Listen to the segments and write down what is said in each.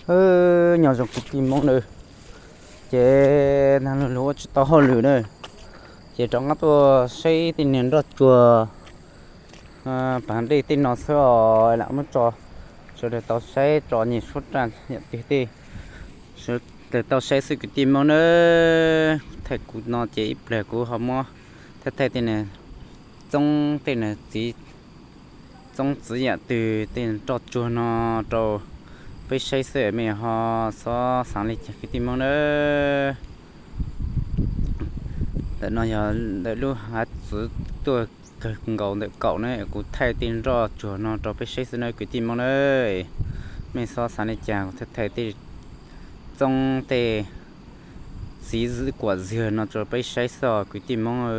Nyob zoo kwv tij Hmoob na, ces nag hmo ua tsis tau hauj lwm na, ces rov qab tuaj saib tej niag nroj tsuag pas dej tej no xwb os, lam muab tso sawv daws tau saib tso nyias suab raj yam twg tej, sawv daws tau saib xwb kwv tij Hmoob na. Thaij kuv no ces ib pliag kuv ho muab thaij thaij tej niag txoob tej niag txiv, txoob txiv yam twg tej nroj tsuag no rau peb saib xwb, mej ho xob xaav li cas kwv tij Hmoob na. Ntawm no yog ntawm lub hav txwv tuaj kawg nkaus ntawm kaum na, kuv thaij tej nroj tsuag no rau peb saib xwb na kwv tij Hmoob na. Mej xob xaav li cas kuv thaij thaij tej txoob tej txiv kuam zig no rau peb saib xwb os kwv tij Hmoob.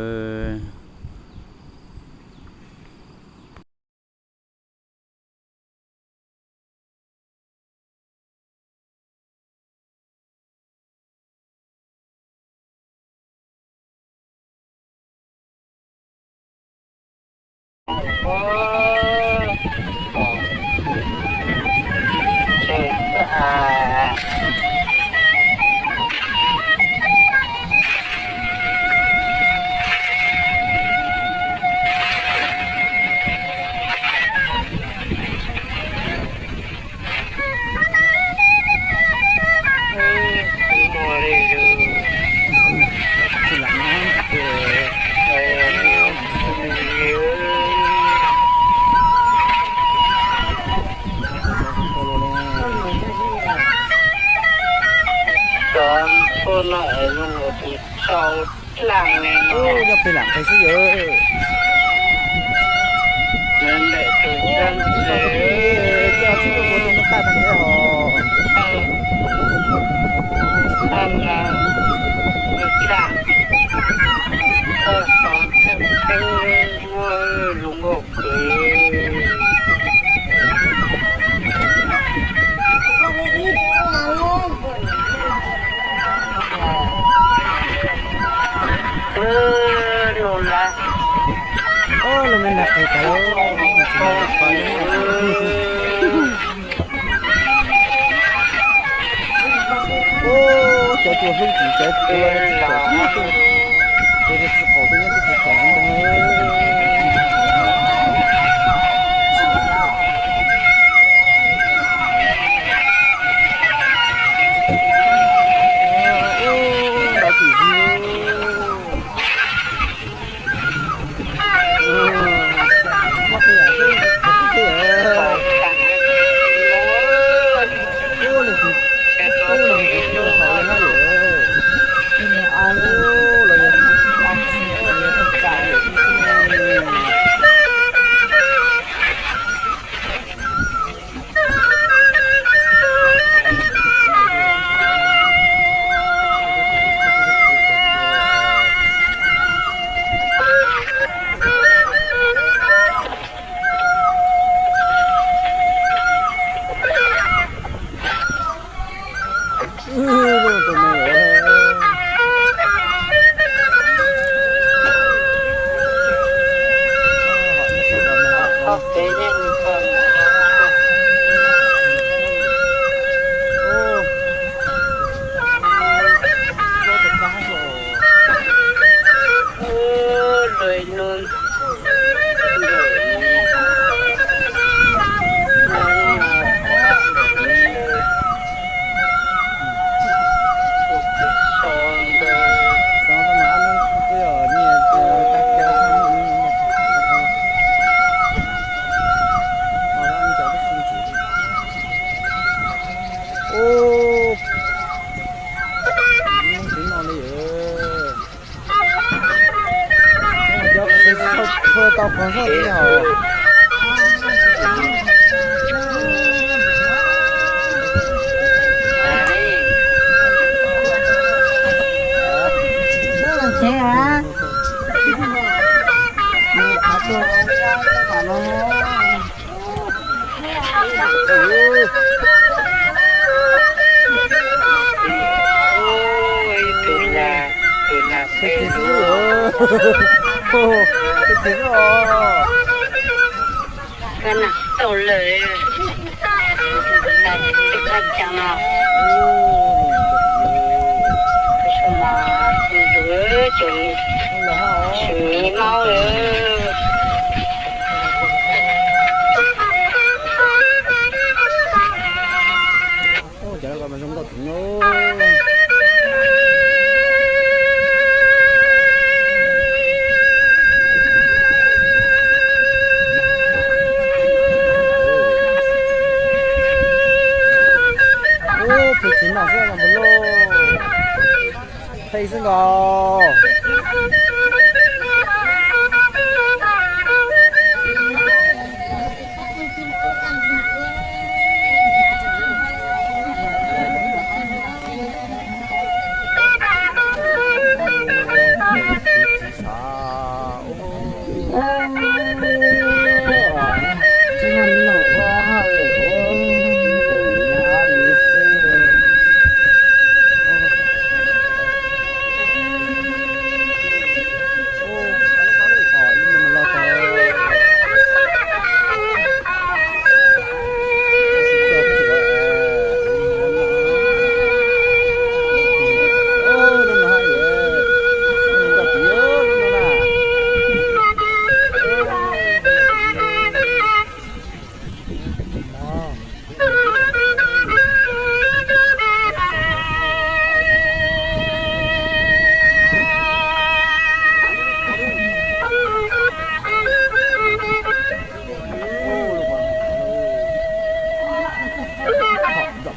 Nyob pem lam qis xwb yom. Coj tib tug ua tej nub qaj tag nrho os. Lub me nag qis tas lawm. Cov tsuas hlub tsis cov tsuas tsis txawm tib tug, cov txiv qaub tej nyob tib tug txawm ntag. Ub, nrov tim zig. Ub, ub, txiv no li. Cov tau qhov zoj tib hos. Cas no, mas tus ntxuv ces swm maub lawm. Cov no mas zoo nkauj heev os. Ub, phem tsis noj xwb nkaus lauj. Phem xwb nkaus.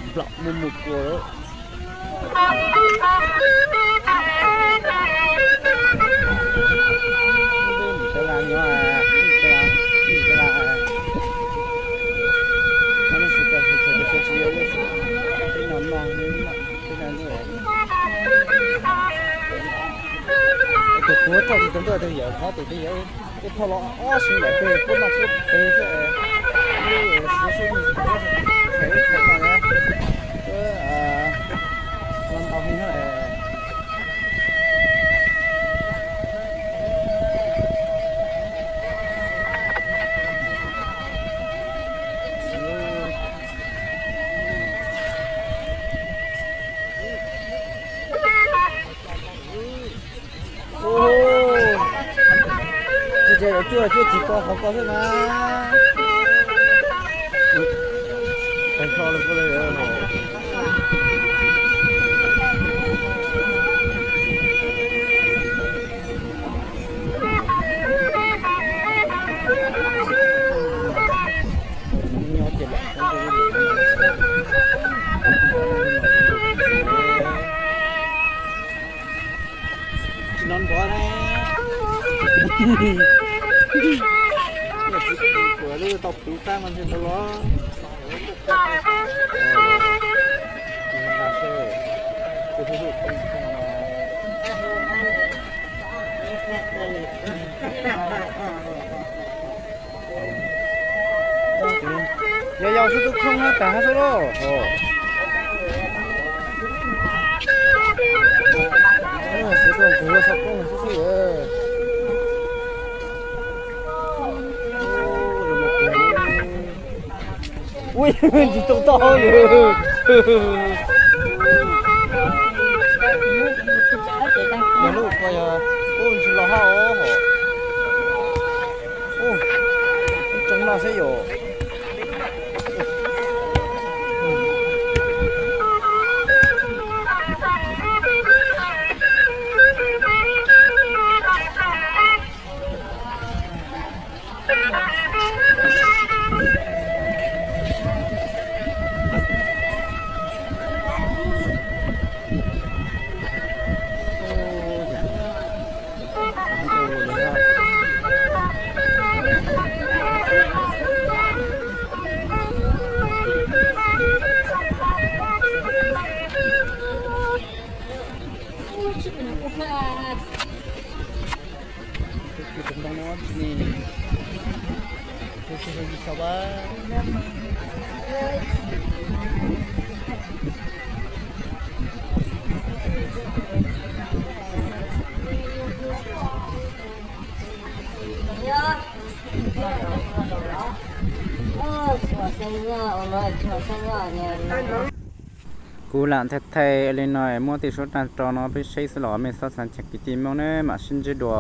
Nplom nplom mus mus kua lawm. Tus puav thaum tsis tau ntuj tes yawg qhov tus tes yawg ib thaum los ob si nkaum peb puab noj puab peg xwb. Lub siav sib ntsib tau ob txhais ib txhais no na. Los ntau heev na. Ces ces yuav cuaj cuaj tsis ko qhov ko xwb na. Tais hlo los kua li. Tsis nov nrov ne. Kuv lub tau puv qab mas ntshe tau los. Yog yau xwb tub khoob na tas hab xwb lauj. Siv tuaj nqug lub xov tooj xwb xwb. Ui, tsis tau tau li. Yog lub ko yog ub ntsis los hab os. Ub, tsoom no xwb yom. Kuv lam thaij thaij li no es muab tej suab raj rau no peb saib xwb los mej txhob xav cas kwv tij Hmoob ne, mam sib ntsib dua.